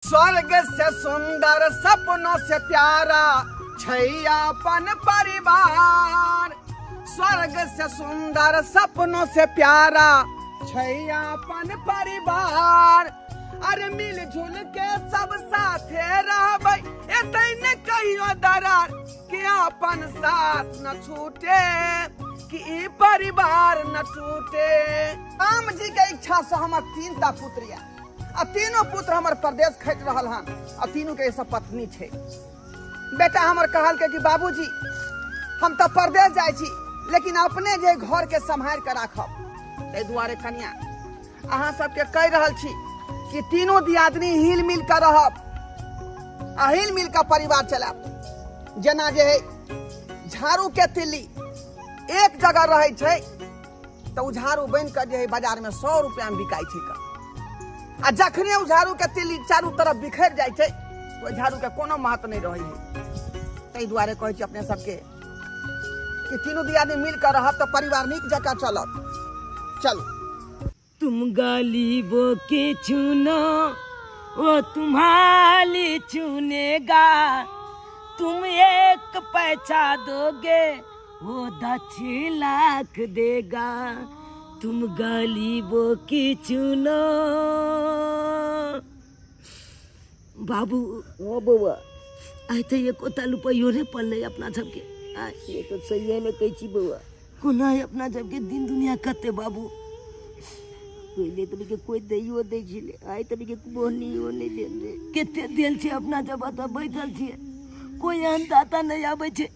स्वर्ग से सुंदर सपनों से प्यारा छै अपन परिवार। स्वर्ग से सुंदर सपनों से प्यारा छै अपन परिवार। अरे मिल जुल के सब साथे रहबै एतै ने कहियो दरार, कि अपन साथ न छूटे, कि ई परिवार न टूटे। राम जी के इच्छा से हमर 3 टा पुत्र या आ तीनों पुत्र हमर प्रदेश खटि रहल हन आ तीनों के सब पत्नी छै। बेटा हमर कहल के कि बाबूजी हम तो प्रदेश जाइ छी, लेकिन अपने जे घर के सम्हारि के राखब। ताहि दुआरे कनिया अहाँ सबके कहि रहल छी कि तीनों दियादनी हिल मिल के रहब आ हिल मिल के परिवार चलायब। जेना जे झाड़ू के तिल्ली एक जगह रहै छै तऽ ओ झाड़ू बनि कऽ जे है बाजार में 100 रुपया में बिकाइ छै। आ जखने ओ झाड़ू के तिल्ली चारू तरफ बिखरि जाइ छै ओहि झाड़ू के कोनो महत्व नहि रहै है। ताहि दुआरे कहै छी अपने सबके कि तीनों दियादनी मिल कऽ रहब तऽ परिवार नीक जकाँ चलत। चलू। तुम गरीबों के चुनो वो तुम्हारी चुनेगा, तुम एक पैसा दोगे वो 10 लाख देगा, तुम गरीबों की चुनो। बाबू ओ बौआ आइ तऽ एकोटा रुपैयो नहि पड़लै अपना सबके। आइ से तऽ सहिए ने कहै छी बौआ, कोना अपना सबके दिन दुनिया कते बाबू। पहिले तऽ के कोइ दैयो दै छलै, आइ तऽ के बोनियो नहि देल। कते देल छै अपना सब एतऽ बैठल छियै, कोइ एहन दाता नहि आबै छै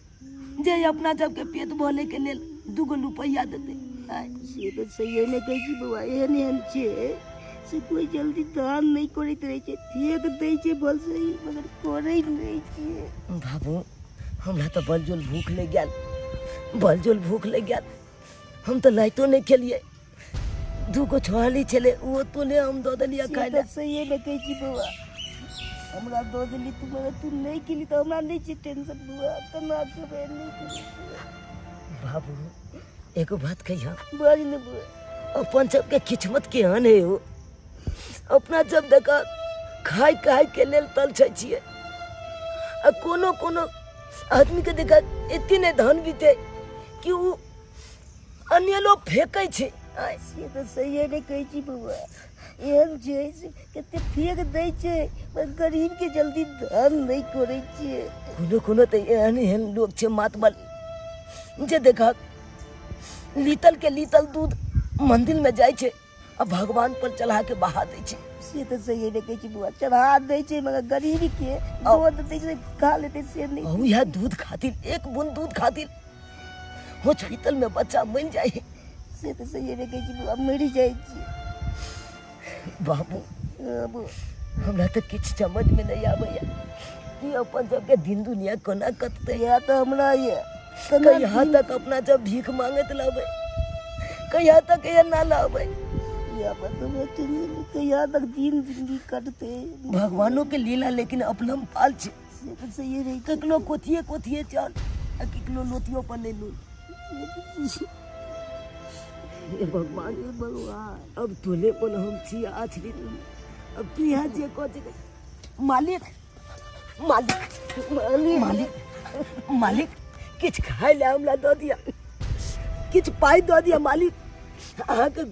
जे अपना सबके पेट भरे के लेल 2 गो रुपैआ देतै। से तऽ सहिए ने कहै छी बौआ, एहन एहन छै से कोइ जल्दी दान नहि करैत रहै छै, फेक दै छै भल सही मगर करै नहि छै। बाबू हमरा तऽ बलजोल भूख लागि गेल, बलजोल भूख लागि गेल। हम तऽ लाइटो नहि खेलियै, 2 गो छोहाली छलै ओहो तोले हम दऽ देलियै खाइ लए। सहिए ने कहै छी बौआ, हमरा दऽ देली तू मगर तू नहि केली तऽ हमरा नहि छै टेंशन बौआ, केना खेबै नहि खेबै। बाबू एगो बात कहिया बाज ने बौआ, अपन सबके किस्मत केहन है हो। अपना जब देखा खाय खाय के लेल तल छै छियै आ कोनो कोनो आदमी के देखा एते ने धन बीते कि उ अन्य लोग फेकै छै। से तऽ सहिए नहि कहै छी बौआ, एहन छै से कते फेक दै छै मगर गरीब के जल्दी दान नहि करै छै। कोनो कोनो तऽ एहन एहन लोग छै मातबल जे देखा लीतल के लीतल दूध मंदिर में जाइ छै आ भगवान पर चढ़ा के बहा दै छै। से तऽ सहिए नहि कहै छी बौआ, चढ़ा दै छै मगर गरीब के दूध दै छै खा लेतै से नहि। इएह दूध खातिर एक बूंद दूध खातिर हॉस्पिटल में बच्चा मरि जाइ है। से तऽ सहिए नहि कहै छी बौआ, मरि जाइ छै। बाबू हमरा तऽ किछु समझ में नहि आबैया कि अपन सबके दिन दुनिया कोना कटतै। इएह तऽ हमरा यऽ कहिया तक अपना जब भीख मांगैत रहबै, कहिया तक एना रहबै, कहिया तक दिन जिंदगी कटतै। भगवानों के लीला लेकिन अपना पाल छै। से तऽ सहिए रहै, ककरो कोथिए कोथिए चल आ ककरो लोतियो पर नहि लूल। हे भगवान, हे भगवान, अब तोले पर हम छी आछली, अब तू यहाँ जे कह मालिक मालिक मालिक मालिक मालिक किछु खाय लए हमरा दऽ दिअ, किछु पाइ दऽ दिअ मालिक, अहाँके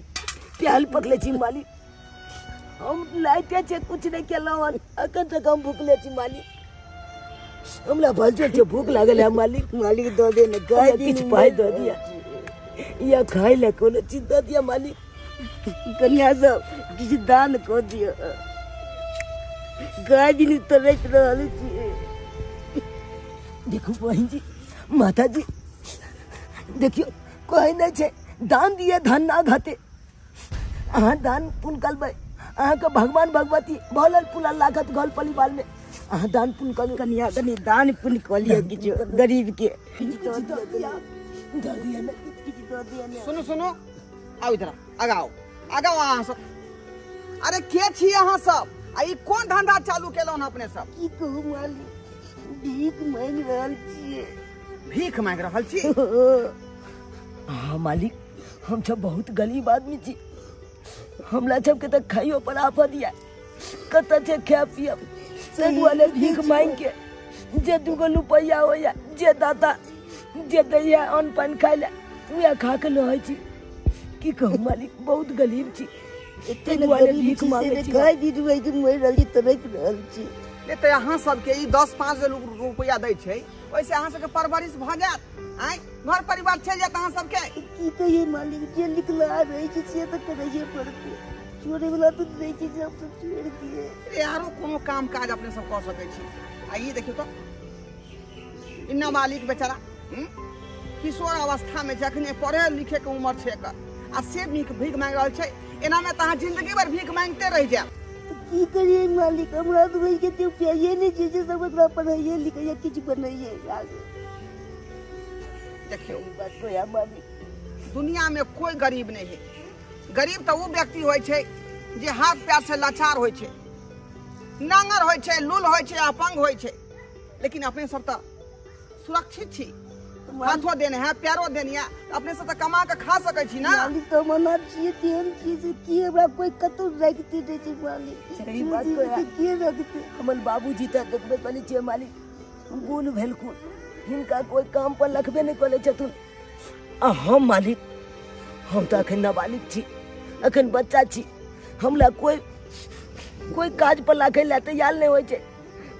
प्याल पकड़े छी मालिक। हम लाइटे छै किछु नहि केलहुँ हन, अखन तक हम भूखले छी मालिक। हमरा भलचल छै, भूख लागल है मालिक। मालिक दऽ दे ने, किछु पाइ दऽ दिअ या खाय लए कोनो चीज दऽ दिअ मालिक। कनिया सब किछु दान कऽ दिअ, गाय दिन तरैत रहल छी। देखू बहिन जी, माता जी, देखियौ कहै नहि छै दान दिए धन ना घटे। अहाँ दान पुण्य करबै, अहाँके भगवान भगवती भलल फूलल लागत घर परिवार में। अहाँ दान पुण्य करू कनिया, कनि दान पुण्य कऽ लिअ किछु गरीब के। सुनू सुनू, आउ इधर, आगाओ आगाओ अहाँ सब। अरे के छी अहाँ सब आ ई कोन धंधा चालू केलहुँ हन अपने सब? की कहू मालिक, भीख मांगि रहल छियै। भीख मांगि रहल छी? हाँ मालिक, हम सब बहुत गरीब आदमी छी, हमरा सबके तऽ खाइयो पर आफत यऽ। कतऽ छै खायब पियब? ताहि दुआरे भीख मांगि के जे 2 गो रुपैआ होइए, जे दाता जे दैया अन्न पानि खाय लए, उएह खा के रहै छी। की कहू मालिक, बहुत गरीब छी। एते ताहि ने दुआरे गरीब भीख छी से मांगै ने छी। खाय भी रहै छी, मरि रहल छी, तड़पि रहल छी। नहि तऽ अहाँ सबके ई 10-5 जे रुपैआ दै छै, ओहिसँ अहाँ सबके परवरिश भऽ जायत, आँय, घर परिवार चलि जायत अहाँ सबके। की कहिए मालिक, जे लिखला रहै छै से तऽ करैए पड़तै। छोड़े वाला तऽ नहि छै जे हमसब छोड़ि दियै। अरे, आरो कोनो काम काज अपने सब कऽ सकै छी। आ ई देखियौ तऽ, ई नाबालिग बेचारा, किशोर अवस्थामे, जखने पढ़े लिखे के उम्र छै एकर, आ से भीख भीख मांगि रहल छै। एनामे तऽ अहाँ जिंदगी भरि भीख मांगिते रहि जायब। तऽ की करियै मालिक, हमरा तऽ ओहिके तऽ उपाये नहि छै जे सब एकरा पढ़ैए लिखैए, किछु बनैए आगे। देखियौ, ई बात कहिया मालिक? दुनिया में कोई गरीब नहीं है। गरीब तऽ ओ व्यक्ति होइ छै जे हाथ पैर से लाचार होइ छै, नांगर होइ छै, लूल होइ छै, अपंग होइ छै। लेकिन अपने सब तऽ सुरक्षित छी, हाथो देने है, पैरो देने है, अपने सब तऽ कमा के खा सकै छी ना? मालिक, तऽ हम अनाथ छियै, तेहन छियै से की हमरा कोई कतौ राखिते नहि छै मालिक। सही बात कहै। के रखतै? हमर बाबूजी तऽ देखबे करै छियै मालिक, गुल भेलखुन, हिनका कोई काम पर रखबे नहि करै छथुन। आ हम मालिक, हम तऽ अखन नाबालिग छी, अखन बच्चा छी। हमरा कोई कोई काज पर राखै लए तैयार नहि होइ छै।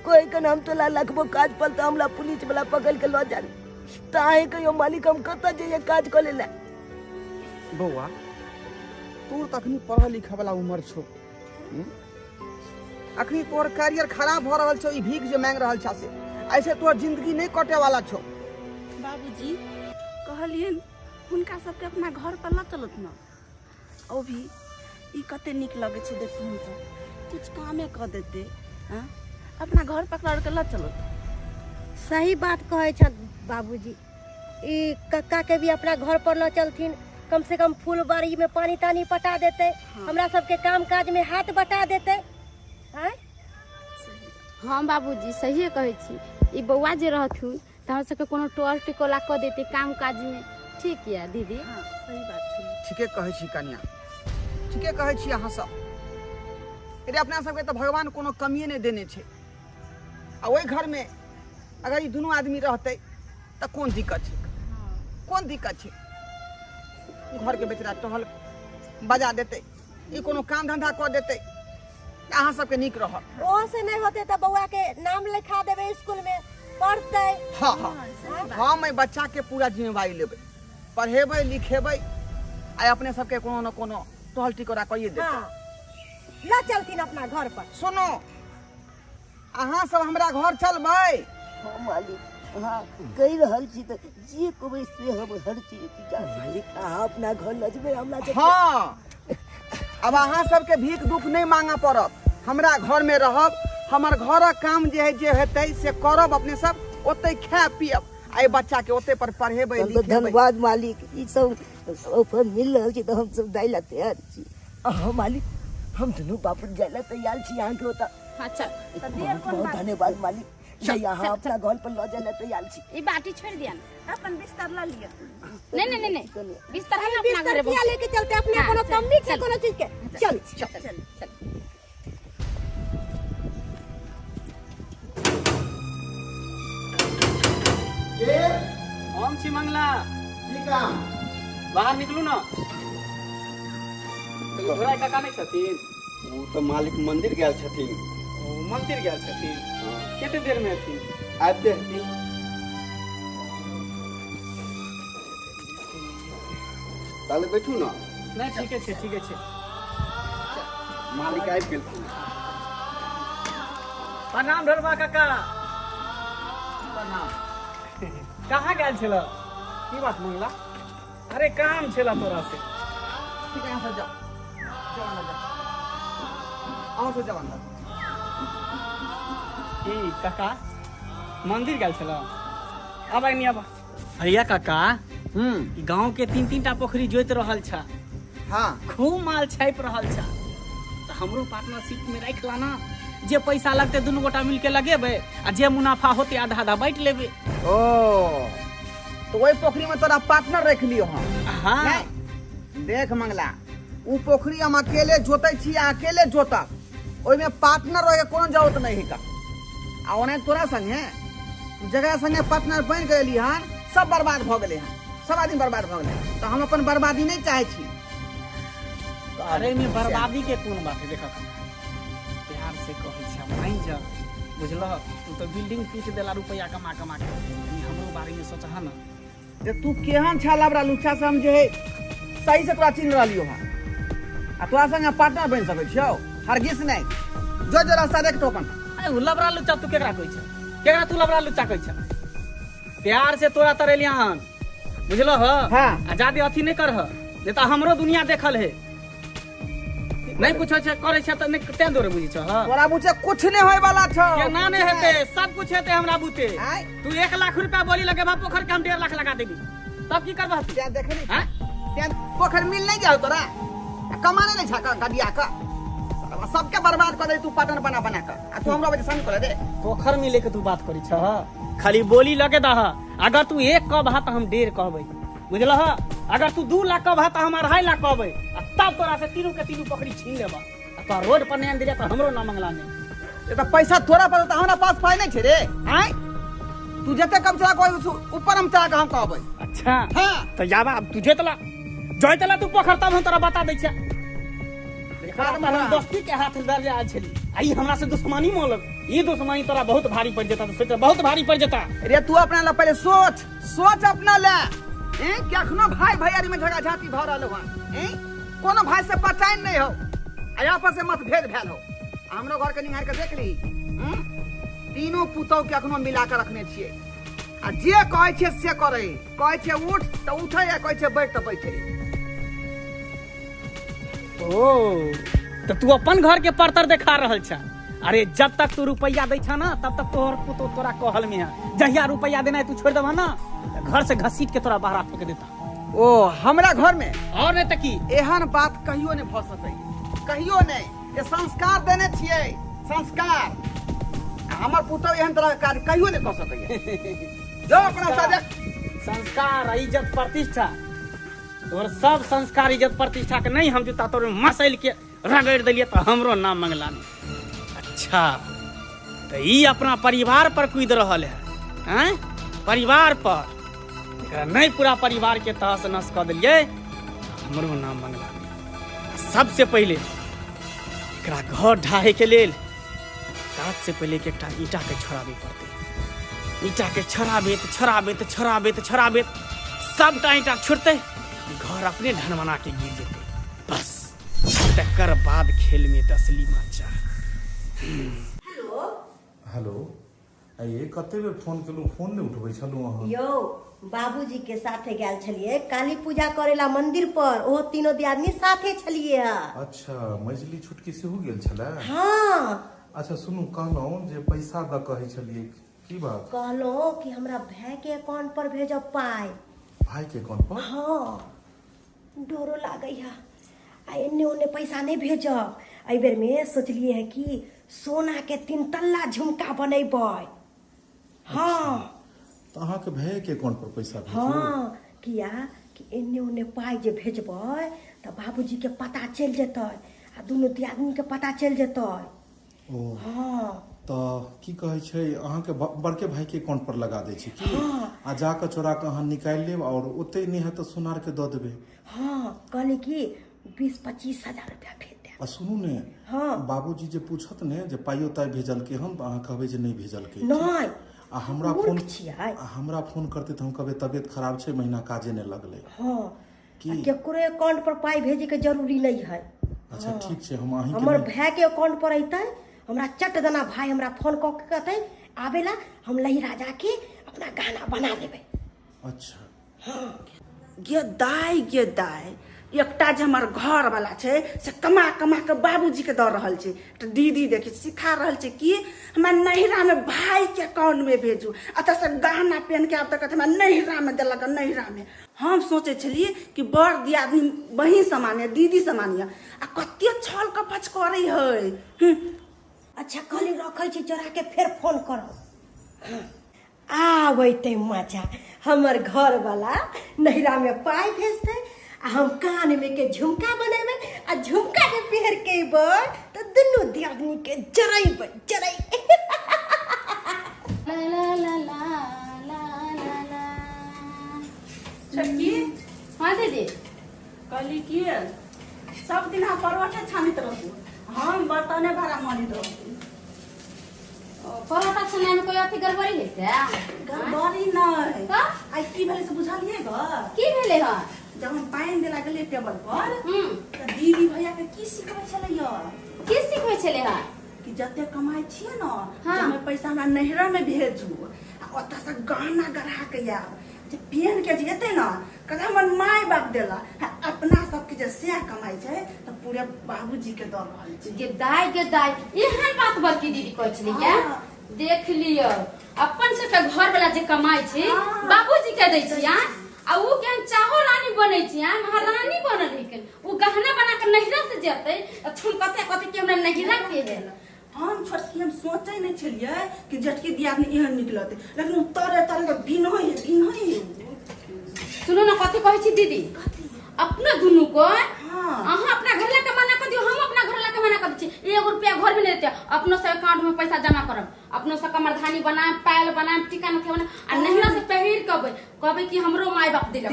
कोई कन हम तोला रखबो काज पर तऽ हमरा पुलिस वाला पकड़ के लऽ जाय। तऽ अहीं कहियो मालिक, हम कतऽ जइयै काज करै लए? बौआ, तोर तऽ अखनी पढ़ऽ लिखऽ वाला उम्र छौ, अखनी तोहर कैरियर खराब भऽ रहल छौ ई भीख जे मांगि रहल छा से। ऐसे तोहर जिंदगी नहि कटे वाला छौ। बाबूजी, कहलियनि हुनका सबके अपना घर पर लऽ चलत ने। ओ भी ई कते नीक लगै छै देखथुन तऽ, किछु कामे कऽ देतै। आँ, अपना घर पकड़ के लऽ चलत। सही बात कहै छथि बाबूजी। ई कक्का के भी अपना घर पर लऽ चलथिन, कम से कम फूल बाड़ी में पानी तानी पटा देते, हमरा सबके काम काज में हाथ बटा देते। आँय? हाँ बाबूजी, सहिए कहै छी। ई बौआ जे रहथुन तऽ हमरा सबके कोनो टोल टिकोला कऽ देतै काम काजमे। ठीक यऽ दीदी? हाँ, सही बात छै। ठीके कहै छी कनिया, ठीके कहै छी अहाँ सब। अरे, अपना सबके तऽ भगवान कोनो कमिए नहि देने छै। आ ओहि घरमे अगर ई दुनू आदमी रहतै तऽ कोन दिक्कत छै? कोन दिक्कत छै? घरके बेचारा टहल बजा देतै, ई कोनो काम धंधा कऽ देतै, तऽ अहाँ सबके नीक रहत। ओहो से नहीं होते तऽ बौआ के नाम लिखा देबै स्कूल में, पढ़तै। हाँ, हम एहि बच्चाके पूरा जिम्मेवारी लेबै, पढ़ेबै लिखेबै, आ अपने सबके कोनो न कोनो टहल टिकोरा करिए देतै। हाँ, लऽ चलथिन अपना घर पर। सुनो, अहाँ सब हमरा घर चलबै। हाँ मालिक, हाँ, कहि रहल छी तऽ जे कहबै से हम हर चीज जा। मालिक, अहाँ अपना घर लऽ जेबै हमरा सबके? हाँ, अब अहाँ सबके भीख दुख नहि मांगऽ पड़त। हमरा घरमे रहब, हमर घरक काम जे है जे हेतै से करब अपने सब, ओतै खायब पियब, आ एहि बच्चाके ओतै पर पढ़ेबै तहन तऽ लिखेबै। धन्यवाद मालिक, ई सब ऑफर मिल रहल छै तऽ हम सब जाइ लए तैयार छी। हाँ मालिक, हम दुनू बापुत जाय लए तैयार छी अहाँके ओतऽ। हाँ, चल। बहुत बहुत धन्यवाद मालिक, जे अहाँ अपना घर पर लऽ जाय लए तैयार छी। ई बाटी छोड़ि दिया ने। अपन बिस्तर लऽ लिअ। नहीं नहीं नहीं नहीं, बिस्तर है ना अपना बिस्तर घरे। किया लेके चलते? अपने हाँ, कोनो चल, कमी छै चल। कोनो चीज के? चल। चल चल चल। हम छी मंगला। की काम? बाहर निकलू ना। घोड़ा काका नहि छथिन? ओ तऽ मालिक मंदिर गेल छथिन। ओ मंदिर गेल छथिन? कते देर में एथिन? आबिते हेथिन। ताले बैठू ना। नहि, ठीके छै, ठीके छै। मालिक आबि गेलखिन। प्रणाम ढोलबा काका। प्रणाम। कहाँ गेल छल? की बात मंगला? अरे, काम छल तोरा से। ठीक है, यहाँ से जाओ, जाओ अंदर जाओ, अहाँ से जाओ अंदर। की काका, मंदिर गेल छल? आब आइ आब भैया काका। ई गांव के तीन तीन टा पोखरी जोति रहल छ। खूब माल छापि रहल छ, तऽ हमरो पार्टनरशिप में राखि लाना। जे पैसा लगतै दुनू गोटा मिलके लगेबै, आ जे मुनाफा होतै आधा आधा बांटि लेबै। ओ, तो वही पोखरी में तोरा पार्टनर रख लियो हम? हाँ। नहीं, देख मंगला, उ पोखरी हम अकेले जोते छी आ अकेले जोतब। ओहिमे पार्टनर होइके कोनो जरूरत नहीं है का। आ ओना तोरा संगे जगह संगे पार्टनर बनि गेली हन, सब बर्बाद भऽ गेलै हन, सब आदमी बर्बाद भऽ गेलै। तऽ हम अपन बर्बादी नहीं चाहै छी। अरे में बर्बादी के कोन बात है, देखा प्यार से कहै छी मानि जा, बुझलह तू तो बिल्डिंग पीट देला रुपया कमा कमा के, हमरो बारे में सोचह न जे तू केहन छा लबरा लुच्छा से हम जे है सही से तोरा चिन्ह रहलियो हन, आ तोरा संगे पार्टनर बनि सकै छियौ? हरगिज नहीं। जो जो रास्ता देख तो अपन। अरे उ लबरा लुच्चा तू केकरा कहै छ? केकरा तू लबरा लुच्चा कहै छ? प्यार से तोरा तरेलिया हन, बुझलह? हां। आ जादे अथी नहीं करह, नहीं त हमरो दुनिया देखल है। नहीं कुछ छै करै छै त नहीं तें दोरे बुझी छ। हां तोरा बुझे कुछ नहीं होय वाला छ। केना नहीं हेते, सब कुछ हेते हमरा बुते। तू 1 लाख रुपया बोली लगेबा पोखर के, हम 1.5 लाख लगा देबी, तब की करबा? तें देखे नहीं हां, तें पोखर मिल नहीं जाओ तोरा, कमाने नहीं छा गडिया का, सबके बर्बाद कर दे तू पाटन बना बना कर, आ तू हमरा वजह से कर दे। पोखर मिले के तू बात करी छ, खाली बोली लगे दह। अगर तू 1 कहबा त हम 1.5 कहबै, बुझलह? अगर तू 2 लाख कहबा त हम 2.5 लाख कहबै, आ तब तोरा से तीनू के तीनू पोखरी छीन लेबा। आ तोरा रोड पर नहीं आन दिले त हमरो ना मंगला नहीं। ए त पैसा तोरा पर त हमरा पास पाई नहीं छे रे। आय तू जते कम चला कोई ऊपर हम चला के हम कहबै। अच्छा हां त जाबा अब तू जोतला जोतला तू पोखर, तब हम तोरा बता दै छ। हम दोस्ती के हाथ दर आयल छली, आई हमरा से दुश्मनी मोलक, ई दुश्मनी तोरा बहुत भारी पड़ जेता, तो सोच बहुत भारी पड़ जेता। रे तू अपना ला पहले सोच सोच अपना ला, ए कि अखनो भाई भैयारी में झगड़ा झांटी भ रहल हन, ए कोनो भाई से पहचान नहीं हो, आ आपस में मतभेद भेल हो। हमरो घर के निहार के देख ली, तीनों पुतौ के अखनो मिला के रखने छियै, आ जे कहै छियै से करै, कहै छियै उठ त उठै, आ कहै छियै बैठ त बैठै। ओ तो तू अपन घर के परतर देखा रहल छ। अरे जब तक तू रुपया दै छ ना तब तक तोहर पुतो तोरा कहल में है, जहिया रुपया देना है तू छोड़ देबा ना, घर से घसीट के तोरा बाहर फेंक देता। ओ हमरा घर में और नहीं त की एहन बात कहियो नहीं भ सकै, कहियो नहीं। ये संस्कार देने छियै संस्कार, हमर पुतो एहन तरह के कार्य कहियो नहीं क सकै। जो अपना साथ संस्कार इज्जत प्रतिष्ठा, तोर सब संस्कार इज्जत प्रतिष्ठा के नहीं हम जूता तोर मसैल के रगड़ दिलिए तो हमरो नाम मंगला नहीं। अच्छा तो ई अपना परिवार पर कूद रहल है, हैं परिवार पर, एकरा नहीं पूरा परिवार के तहस नस कर दिलिए, हमरो नाम मंगला नहीं। सबसे पहले एकरा घर ढाहे के लेल काज से पहले के एकटा ईटा के छोड़ाबे पड़ते, ईटा के छोड़ाबे त छोड़ाबे त छोड़ाबे त छोड़ाबे, सबटा ईटा छोड़ते घर अपने ढनमना के गिर जेते, बस तकर बाद खेल में असली मजा। हेलो हेलो, आइए कते बेर फोन केलु, फोन नहीं उठबै छलु अहाँ? यो बाबूजी के साथे गेल छलिए काली पूजा करेला मंदिर पर, ओ तीनों आदमी साथे छलिए। अच्छा मजली छुटकी सेहो गेल छला? हां। अच्छा सुनू, कहलौं जे पैसा द कहै छलिए, की बात? कहलौं कि हमरा भाई के अकाउंट पर भेजब पाई। भाई के अकाउंट पर? हाँ, डरो लागै है, आ एन्ने ओन्ने पैसा नहीं भेजब। एहि बेर में सोचलिए है कि सोना के 3 तल्ला झुमका बनेबै। हाँ तो अहाँ के भाई के अकाउंट पर पैसा भेजू? हाँ, किया कि एन्ने ओन्ने पाई जे भेजबै तो बाबूजी के पता चलि जेतै, आ दुनू दियादनी के पता चलि जेतै। ओ हाँ तो की कहै छै, अहाँ के बड़के भाई के अकाउंट पर लगा दै छी की? हाँ। आ जाके चोरा के अहाँ निकालि लेब, और ओते नहीं है तो सोनार के दऽ देबै। हाँ कहली कि 20-25 हजार रुपया भेज दे। आ सुनू ने, हाँ बाबूजी जे पूछत ने जे पाइयो ताइ भेजलकै हन, तऽ अहाँ कहबै जे नहीं भेजलकै। नहीं, आ हमरा फोन छियै, आ हमरा फोन करते तऽ हम कहबै तबियत खराब छै, महीना काजे नहीं लगलै। हाँ की केकरो अकाउंट पर पाई भेजे के जरूरी नहीं है। अच्छा ठीक छै, हम अहीं के हमर भाई के अकाउंट पर अइतै, हमरा चट दना भाई हमरा फोन क के कहतै आबेला, हम लहिरा जाके अपना गहना बना लेबै। अच्छा हाँ गे दाई गे दाई, एकटा जे हमर घर वाला छै से कमा कमा के बाबूजी के दऽ रहल छै, तऽ दीदी देखी सिखा रहल छै कि हमरा नैहरा में भाई के अकाउंट में भेजू, अतः से गहना पहन के आब तक हमरा नैहरा में देलक। नैहरा में हम सोचै छलियै कि बड़ दियादनी बहिन समान है, दीदी समान है, आ कते छल कपच करै है। अच्छा कहली रखै छी चोरा के फेर फोन करब। आबैते मजा, हमर घर वाला नैहरा में पाई भेजतै आ हम कान में के झुमका बनेबै आ झुमका जे पहिर के अयबै तऽ दुनू दियादनी के जरैबै जरै। ला ला ला ला ला ला ला। छोटकी। हाँ दीदी। कहली कि सब दिन अहाँ परोठे छानैत रहू, हम बर्तने भाड़ा माजैत रहू। परोठा छानने में कोई अथी गड़बड़ी है से? गड़बड़ी नहीं। तऽ आइ की भेलै से बुझलियै ग? की भेलै हँ? जब हम पानि देला गेलियै टेबल पर तऽ दीदी भैया के की सिखबै छलै य? की सिखबै छलै हँ? कि जते कमाइ छियै ने ओहिमे पैसा हमरा नैहरा में भेजू आ ओतऽ से गहना गढ़ा के आयब, जे पेन के जे एतै ने कहते हमर माय बाप देला। अपना सबके जे सएह कमाइ छै तऽ पूरे बाबूजी के दऽ रहल छै। गे दाय गे दाय, एहन बात बड़की दीदी कहै छलै या? देख लियौ अपन सबके घर वाला जे कमाइ छै बाबूजी के दै छियै आ उ केहन चाहो रानी बनै छै, महारानी बनल है। उ गहना बना के नैहरा से जेतै छुमकते कते कि हमरा नैहरा के है। हम छोटकी हम सोचै नहि छलियै कि जेठकी दियादनी एहन निकलतै, लेकिन उ तरे तरे के बिनोइ है बिनोइ है। सुनू ने कथी कहै छी दीदी, अपना दुनू को अहाँ अपना घर ला के मना कर दियौ, हम अपना घर ला के मना कर दै छी। 1 रुपया घर में नहीं देते, अपनो से अकाउंट में पैसा जमा करब, अपनो से कमरधानी बनाएब, पायल बनाएब, टीका नथिया बनाएब आ नैहरा से पहिर के अबै, कहबै कि हमरो माय बाप देलक।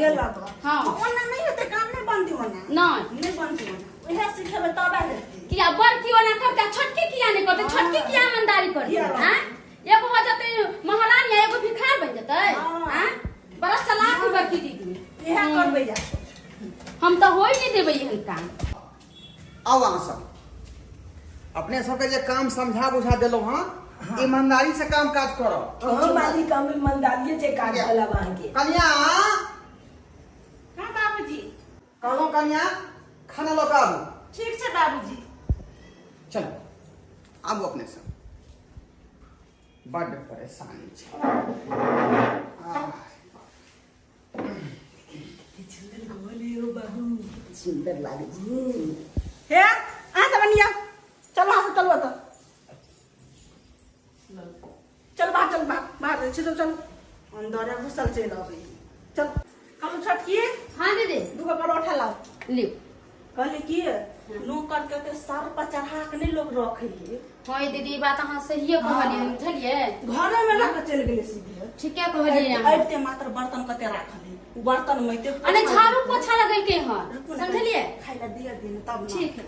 हाँ ओना नहीं हेतै काम, नहीं बनतै ओना, नहीं नहीं बनतै ओना, ओएह सिखेबै तब हेतै। किया बड़की ओना करतै छोटकी किया नहीं करतै? छोटकी किया ईमानदारी करतै? हां एगो हो जतै महारानी एगो भिखार बन जतै। हां बड़ा चालाक है बड़की दीदी। इएह करबै जा, हम तऽ होय नहीं देबै एहन काम। आउ अहाँ सब अपने सबके जे काम समझा बुझा देलहुँ हँ, ईमानदारी से काम काज करो। हाँ मालिक, हम ईमानदारी से काज करब अहाँके। कन्या। हाँ बाबूजी। कहलहुँ कन्या खाना लऽ कऽ आबू। ठीक छै बाबूजी। चलो आबू अपने सब, बड्ड परेशानी छै। सुंदर लागे छै। हे अहाँ सब बनिया चलो, अहाँ सब चलू ओतऽ, चल बाहर, चल बाहर बाहर चलो चलो, अंदर घुसल चलि अबै। चल कहलहुँ छोटकी। हाँ दीदी। दूगो परोठा लाउ। लिउ। कहली कि नौकर के ओते सर पर चढ़ा के नहीं लोग रखे है। हाँ दीदी, बात अहाँ सहिए कहलियै, बुझलियै? घरे में लऽ के चलि गेलै सीधे। ठीके कहलियै। अबिते मात्र बर्तन कते राखल है, उ बर्तन मैते अने झाड़ू पोछा लगेलकै हँ, समझलियै? खाइ लए दिअ दिन तब। ठीक है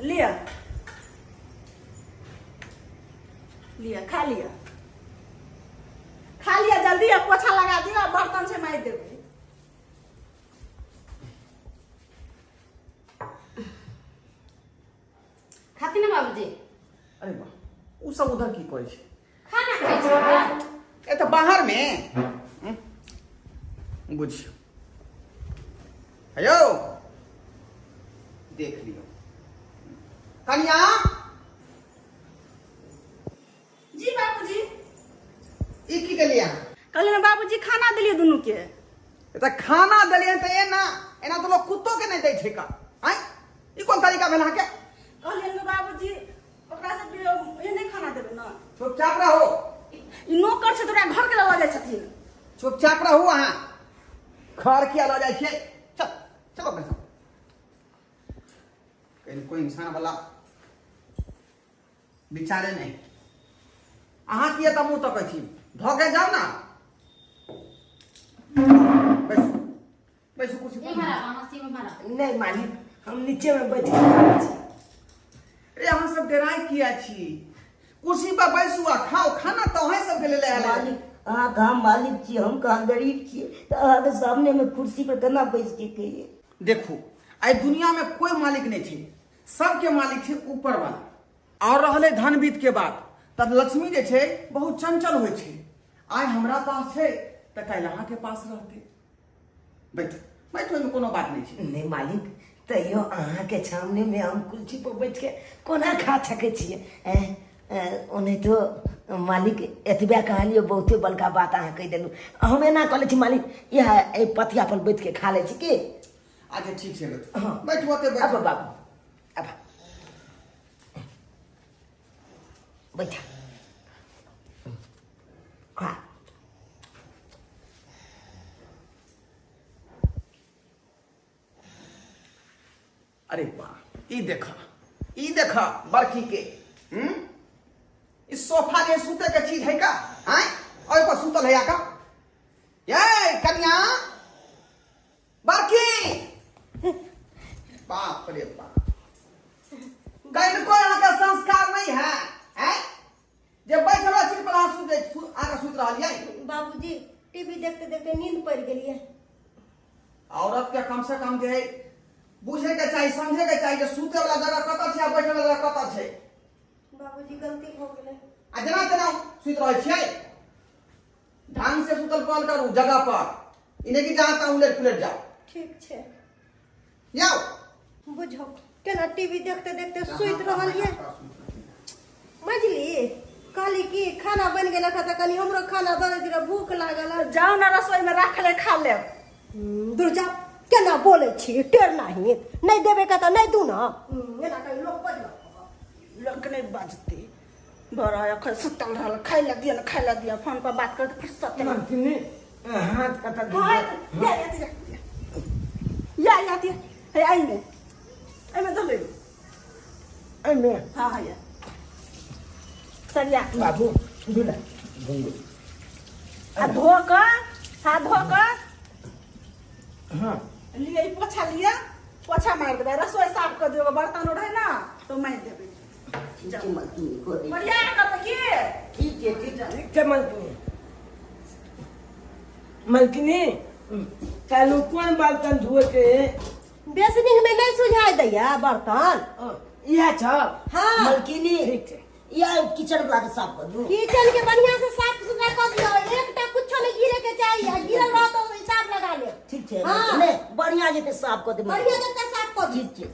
लिअ लिअ, खा लिअ खा लिअ जल्दी, पोछा लगा दिअ, बर्तन से मारि देबै। खाती ना बाबूजी? अरे वाह, उ सब उधर की करै छै? खाना खाइ छै ए तऽ बाहर में बुझियौ। हेयौ देख लियौ कन्या। जी बाबूजी। ई की केलियै अहाँ? कहलियै बाबूजी खाना देलियै दुनू के। तऽ खाना देलियै तऽ एना एना तऽ लोक कुत्तो के नहि दै छै का? आँय ई कोन तरीका भेल अहाँके? कहलियै बाबूजी ओकरा सबके एहने खाना देबै ने। चुपचाप रहू। ई नौकर छै तऽ ओकरा घर के लऽ जाइ छथिन। चुपचाप रहू अहाँ, घर किया लऽ जाइ छियै? चल चलो अपने सब। कहीं कोई इंसान वाला विचारे नहीं। अहाँ किया तऽ मुँह तकै छी? धऽ के जाउ ना। बैसू बैसू कुर्सी पर। नहीं मालिक, हम नीचे में बैठ के खाइ छी। अरे अहाँ सब डराइ किया छी? कुर्सी पर बैसू आ खाओ खाना तऽ अहाँ सबके लेल आयल है। मालिक अहाँ कहाँ मालिक छी, हम कहाँ गरीब छी, तऽ अहाँके सामने में कुर्सी पर केना बैस के कहिए? देखू आइ दुनिया में कोई मालिक नहीं छै, सबके मालिक छै ऊपर वाला। और रहलै धनवीत के बात, तब लक्ष्मी जे छै बहुत चंचल होइ छै। आइ हमरा पास छै तऽ काल्हि अहाँके पास रहतै। बैठू बैठू, एहिमे कोनो बात नहीं छै। नहीं मालिक, तैयो अहाँके सामने में हम कुर्सी पर बैठ के कोना खा सकै छियै? ओनाहितो मालिक एतबे कहलियै, बहुते बड़का बात अहाँ कहि देलहुँ। हम एना कऽ लै छी मालिक, इएह एहि पथिया पर बैठ के खा लै छी की? अच्छा ठीक छै, बैठू। हाँ बैठू ओते बैठू। अब बाबू अब बैठा खा। अरे वाह, ई देखा, ई देखा बरखी के। इस सोफा जे सुते के चीज है का? आय ओइ पर सुतल है का? ये कन्या बरखी, बाप रे बाप, कहीं कोई अहाँ के संस्कार नहीं है, हैं? जे बैठल चीज पर अहाँ सुते आके सुत रहलियै। बाबूजी टीवी देखते देखते नींद पड़ गेलियै। औरत के कम से कम जे है बुझे के चाही, समझे के चाही जे सुते वाला जगह कतऽ छै आ बैठे वाला जगह कतऽ छै। बाबूजी गलती हो गेलै। आ जेना तेना सुति रहै छियै, ढंग से सुतल पड़ल करू जगह पर, ई नहि कि जहाँ तहाँ उलट पुलट जाओ। ठीक छै। जाओ। बुझो केना टीवी देखते देखते सुति रहलियै। मझली कहली कि खाना बनि गेल तऽ कनि हमरो खाना दऽ दैत रह, भूख लागल है। जाउ ने रसोई में राख ले, खा लेब। दूर जाओ, केना बोलै छी, टेर नाही, नहि देबे के तऽ नहि दू ना। एना कहीं लोक बजलक? लोक नहि बजतै, बड़ा एखन सुतल रहल, खाइ लए दिअ ने, खाइ लए दिअ, फोन पर बात करते फुर्सत नहि। मलकिनी हाथ कतऽ? हाँ, या या दिया, या या दिया, हे एहिमे एहिमे धऽ ले। एहिमे? हाँ हाँ, या सरिया। बाबू झूला। आ धो कऽ, हाथ धो कऽ। हाँ लिए, ई पोछा लिअ, पोछा मारि देबै, रसोई साफ कऽ दियौ, बर्तन उड़ै ने तऽ मारि देबै। ठीक छै मलकिनी, कऽ दै। बढ़िया करबै की? ठीक छै, ठीक छै। ठीक छै मलकिनी। मलकिनी काल्हि कोन बर्तन धोए के? बेसनिंग में नहीं सुझाई दैया बर्तन। इएह छ? हाँ। मलकिनी ठीक छै। या किचन वाला के साफ कर दू। किचन के बढ़िया से साफ सुथरा कर दियो, एकटा कुछो नहीं गिरे के चाहिए, आ गिरल रह तो हिसाब लगा ले। ठीक छै। हाँ। नहि, बढ़िया जेतै साफ कऽ देबै। बढ़िया जते साफ कर दियो। ठीक छै।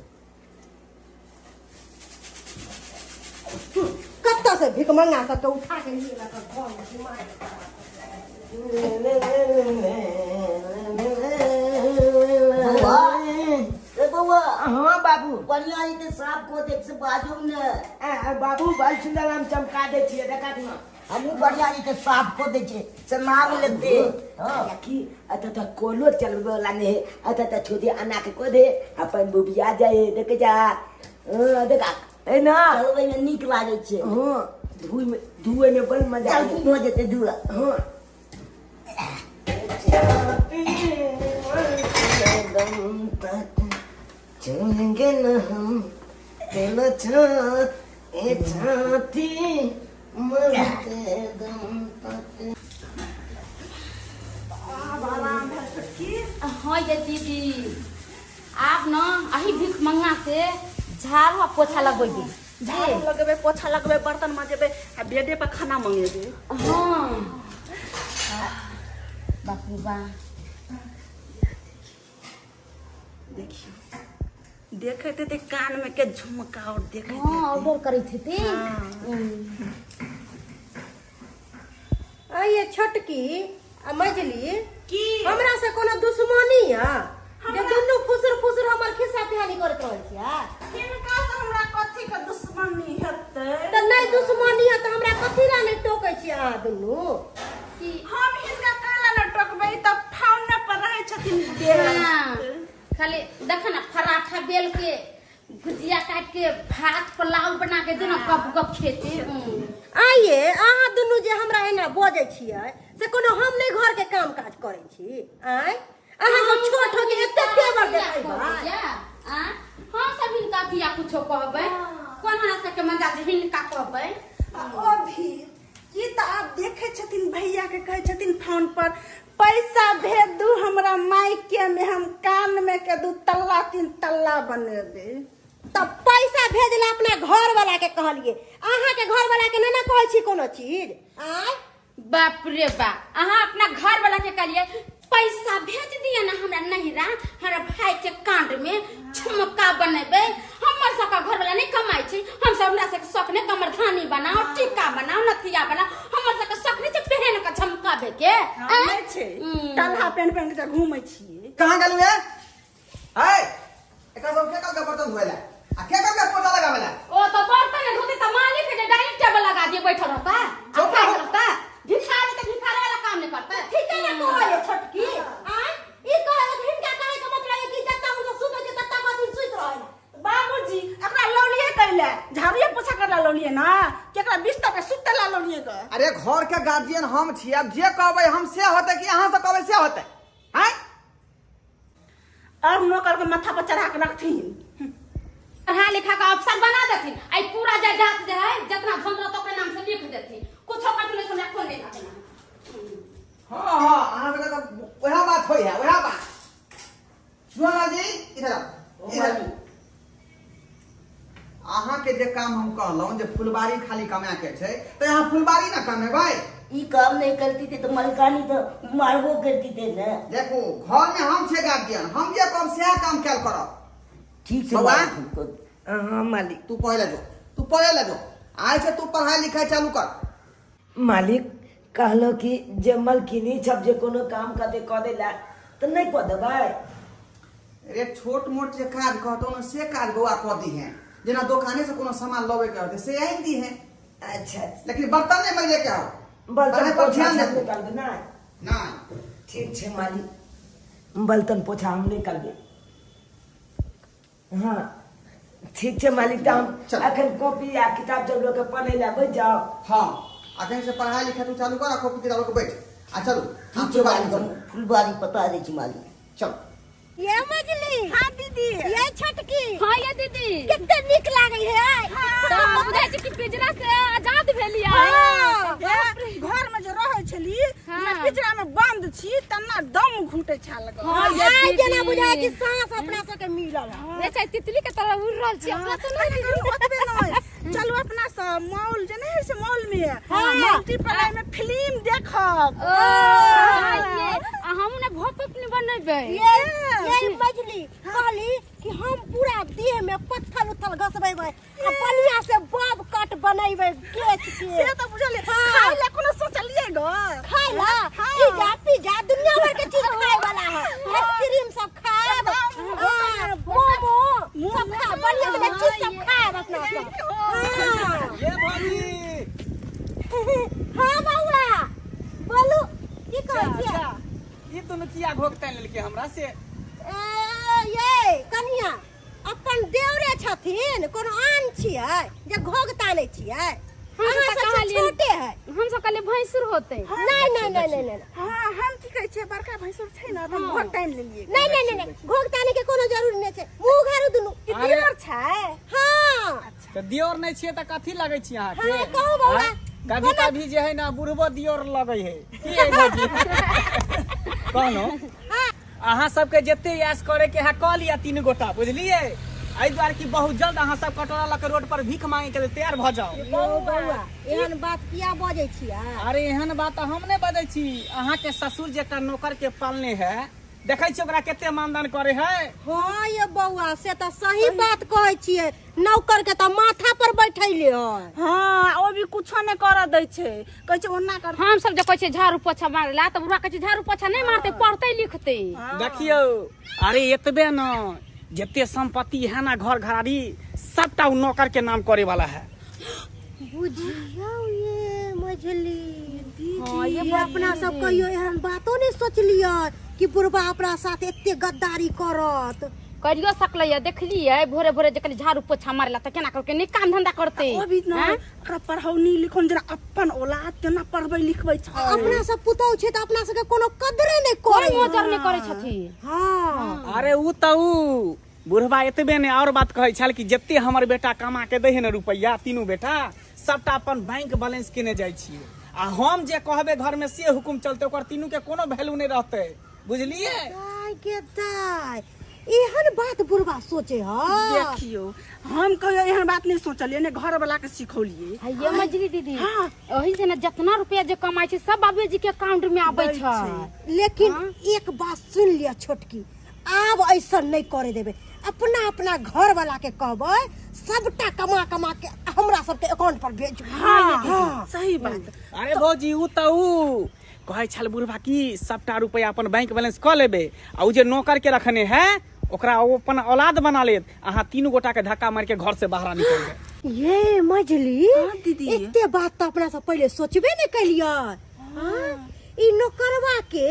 कत्ता से भिखमंगा सबके उठा के लिए लगा घर में दिमाग। बौआ, ए बौआ। हाँ बाबू। बढ़िया जेतै साफ कऽ देब से बाजू ने। आ, बाबू बड़ सुंदर हम चमका दै छियै, देखा ना। हमहूँ बढ़िया जेतै साफ कऽ दै छियै से नाम लेतै। हाँ। की अतः तो कोलो चलबे वाला नहीं है, अतः तो छोटी अना के को दे अपन बुबिया जाए, देख जा। हाँ, देखा है ना। चलबै में नीक लागै छै। हाँ, धुए में, धुए में बड़ मजा आवे। जल्दी भऽ जेतै धुआ। हाँ। चलेंगे न हम तेल छात ए छाती मरते दम तक। आब आराम भेल छोटकी? हाँ ये दीदी, आब न अही भीख मंगा से झाड़ू आ पोछा लगेबी। झाड़ू लगेबै, पोछा लगेबै, बर्तन मजेबै आ बेडे पर खाना मंगेबै। हाँ, बाप रे बा। देखियौ, देखैत हेतै कान में के झुमका और देखैत हाँ, ऑर्डर करैत हेतै। आइए छोटकी आ मझली, की हमरा से कोनो दुश्मनी है जे दुनू फुसुर फुसुर हमर खिस्सा पिहानी करैत रहै छियै? हिनका से हमरा कथी के दुश्मनी हेतै? तऽ नहि दुश्मनी है तऽ हमरा कथी ला नहि टोकै छियै अहाँ दुनू? की हम हिनका काला न टोकबै तऽ फाउने पर रहै छथिन। हाँ, खाली देख ना, पराठा बेल के, भुजिया काट के, भात पुलाव बना के देना, कप कप खेते। आइए अहाँ दुनू जे हमरा एना बजै छियै से कोनो हम नहि घर के काम काज करै छी? आँय, अहाँ सब छोट हो के एते तेवर देखेबै? हम सब हिनका किया कुछो कहबै? कोन हमरा सबके मजा छै हिनका कहबै? आ ओ भी ई तऽ आब देखै छथिन भैया के, कहै छथिन फोन पर पैसा भेज दू हमरा मायके में, हम कान में के दू तल्ला तीन तल्ला बनेबै। तऽ पैसा भेजला अपना घर वाला के कहलिए, अहाँ के घर वाला के नहि ने कहै छी कोनो चीज? आँय। बाप रे बाप, अहाँ अपना घर वाला के कहलिए पैसा भेज दिया ना हमरा नहिरा, हमरा भाई के कांड में झुमका बनेबै। हमर सबके घर वाला नहीं कमाई छै, हम सब हमरा सबके शौक नहीं कमरधानी बनाओ, टीका बनाओ, नथिया बनाओ, हमर सबके शौक नहीं छै पहन के झमकाबे के। हाँ, नहि छै। टल्हा पेन पेन के घूमै छियै। कहाँ गेलू ए? है एकर सब के कल के बर्तन धोएला आ के कल के पोछा लगावेला? ओ तो बर्तन नहीं धोते तो मालिक है जे डाइनिंग टेबल लगा दिए, बैठल रहता आ चुप खाइत रहो। रहता। भिखारी तो भिखारी वाला काम नहीं करता। ठीक है ना कहै छोटकी? आँय, ई कहै हिनका कहै के मतलब है कि जत्ता हुनका सुतै छै तत्ता दिन सुति रहै। केकरा बिस्तर पे सुते ला लोलिए ग। अरे घर के गार्जियन हम छी, अब जे कहबै हम से होते कि अहाँ से कहबै से होते हैं? और नौकर के माथा पर चढ़ा के रखथिन, पढ़ा लिखा के अफसर बना देथिन। आई पूरा जायदाद जे है जितना धन रहत ओकरे नाम से लिख देथिन, कुछो कर नहीं हमरा कोन लेना देना। हां हां अहाँ के त वएह बात होई है, वएह बात। सुनला जी इधर आओ, इधर अहाँ के जे काम हम कहलौं जे फुलबाड़ी खाली कमा के छै त यहाँ फुलबाड़ी ना कमेबै। ई काम नहीं करती थे तो मलकानी तो मारबो करती थे ना। देखो घर में हम छे गार्जियन, हम जे काम से काम कैल करब। ठीक छै बाबा। हां मालिक। तू पढ़े ला जो, तू पढ़े ला जो, आइ से तू पढ़ाई लिखाई चालू कर। मालिक कहलो कि जे मलकिनी सब जे कोनो काम कदे क देला त नहीं क देबै। अरे छोट मोट जे काज कहतो न से काज बौआ क दी है, जेना दोकाने से कोनो सामान लबे के होते से आइन दी है। अच्छा, लेकिन बर्तन नहीं मजे के हो, बर्तन पर ध्यान पोछा दे निकाल दे ना। ना ठीक छै मालिक, बर्तन पोछा हम निकालबे। हाँ ठीक छै मालिक, त हम अखन कॉपी आ किताब सब लऽ के पढ़ै ला बैठ जाओ। हाँ अखन से पढ़ाई लिखाई तू चालू कर, कॉपी किताब लऽ के बैठ। आ चलू ठीक छै मालिक, हम फुलबाड़ी पता दै छी मालिक। चल ये मजली। हां दीदी। ये छोटकी। हां ये दीदी कते नीक लागै है। हां बुझै छै कि पिंजरा से आजाद भेलियै। घर में जे रहै छली ना पिंजरा में बंद छी तना दम घुटै छल ग। हां ये दीदी जेना बुझाय कि सांस अपना सब के मिलल है। रे छै तितली के तरह उड़ रहल छी अपना तो नहीं दीदी ओतबे नहीं। चलू अपना सब मॉल जे नहीं छै मॉल में मल्टीप्लाई में फिल्म देखब। ओ ये आ हम ने भोप अपने बनेबै। ये मजली कहली कि हम पूरा देह में पत्थर उत्थर घसबेबै आ बढ़िया से बब कट बनेबै केच के। से त बुझलिए खाय ला कोनो सोचलिए ग? खाय ला पिज्जा पिज्जा दुनिया भर के चीज खाय वाला है, आइसक्रीम सब खाएब, मोमो सब खाएब, बढ़िया बढ़िया चीज सब खाएब अपना सब। हां ये भाभी। हां बौआ बोलू की कहै छियै? ई दुनू किया घोकतै लेलकै हमरा से? ये कनिया अपन देवरे छथिन, कोनो आन छियै जे घोघ तानै छियै? अहाँ सब छोटे है। हम सब कहलियै भैंसुर होते। नहीं नहीं नहीं नहीं नहीं। हां हम की कहै छियै बड़का भैंसुर छै ना त हम घोघ तानि लेलियै। नहीं नहीं नहीं घोघ ताने के कोनो जरूरी नहीं छै, मुंह घारू दुनू। ई दियोर छै? हां त दियोर नहीं छियै त कथी लगै छी अहाँ के? हां कहू बौआ। कभी कभी जे है ना बुढ़बो दियोर लगै है की है भौजी? कहनो अहाँ सबके जते ऐश करे के है कऽ लिअ तीन गोटा, बुझलियै? एहि दुआरे कि बहुत जल्द अहाँ सब कटोरा लऽ के रोड पर भीख मांगे के लेल तैयार भऽ जाओ। यौ बौआ एहन बात किया बजै छियै? अरे एहन बात हम नहीं बजै छी, अहाँ के ससुर जे एकटा नौकर के पालने है, देखै छी ओकरा कते मानदान करे है। हाँ ये बौआ से त सही बात कहै छियै, नौकर के त माथा पर बैठैले है। हां ओ भी कुछो नै कर दै छै, कहै छै ओना कर। हम सब जे कहै छियै झाड़ू पोछा मारला त बुढ़ा कहै छै झाड़ू पोछा नहीं मारते पढ़तै लिखतै। देखियौ अरे एतबे न जते संपत्ति है ना घर घरारी सबटा उ नौकर के नाम करे वाला है। बुझियौ ये मझली। हां ये अपना सब कहियो एहन बातो नहीं सोचलियै कि बुढ़बा अपना साथ एते गद्दारी करत। करियो सकलै देखलियै भोरे भोरे जे कनि झाड़ू पोछा मारला त केना करके नीक काम धंधा करते। ओ भी न ओकरा पढ़ौनी लिखौनी जेना अपन औलाद तेना पढ़बै लिखबै छै। अपना सब पुतौ छै त अपना सबके कोनो कदरे नै करै, मोजर नै करै छथिन। हां अरे उ त उ बुढ़बा एतबे ने और बात कहै छल कि जते हमर बेटा कमा के दै है ने रुपैया तीनू बेटा सबटा अपन बैंक बैलेंस केने जाइ छियै, आ हम जे कहबै घर में से हुकुम चलते, ओकर तीनू के कोनो वैल्यू नै रहतै, बुझलियै? दाय के दाय एहन बात बुढ़बा सोचे ह। देखियो हम कहियो एहन बात नहीं सोचलियै ने घर वाला के सिखौलियै। ये मजली दीदी ओही से ने जितना रुपया जे कमाइ छै सब बाबूजी के अकाउंट में आबै छै। लेकिन एक बात सुन लिया छोटकी, आब ऐसा नहीं करे देबे, अपना अपना घर वाला के कहबै सबटा कमा कमा के हमरा सबके अकाउंट पर भेजू। हां हाँ, सही बात। अरे भौजी उ त उ कहै छल बुढ़बा की सबटा रुपया अपन बैंक बैलेंस क लेबे, आ उ जे नौकर के रखने है ओकरा ओ अपन औलाद बना लेत, अहाँ तीनू गोटा के धक्का मार के घर से बाहर निकल गए। ये मझली दीदी एते बात त अपना सब पहिले सोचबे नै केलियै। हां ई नौकरवा के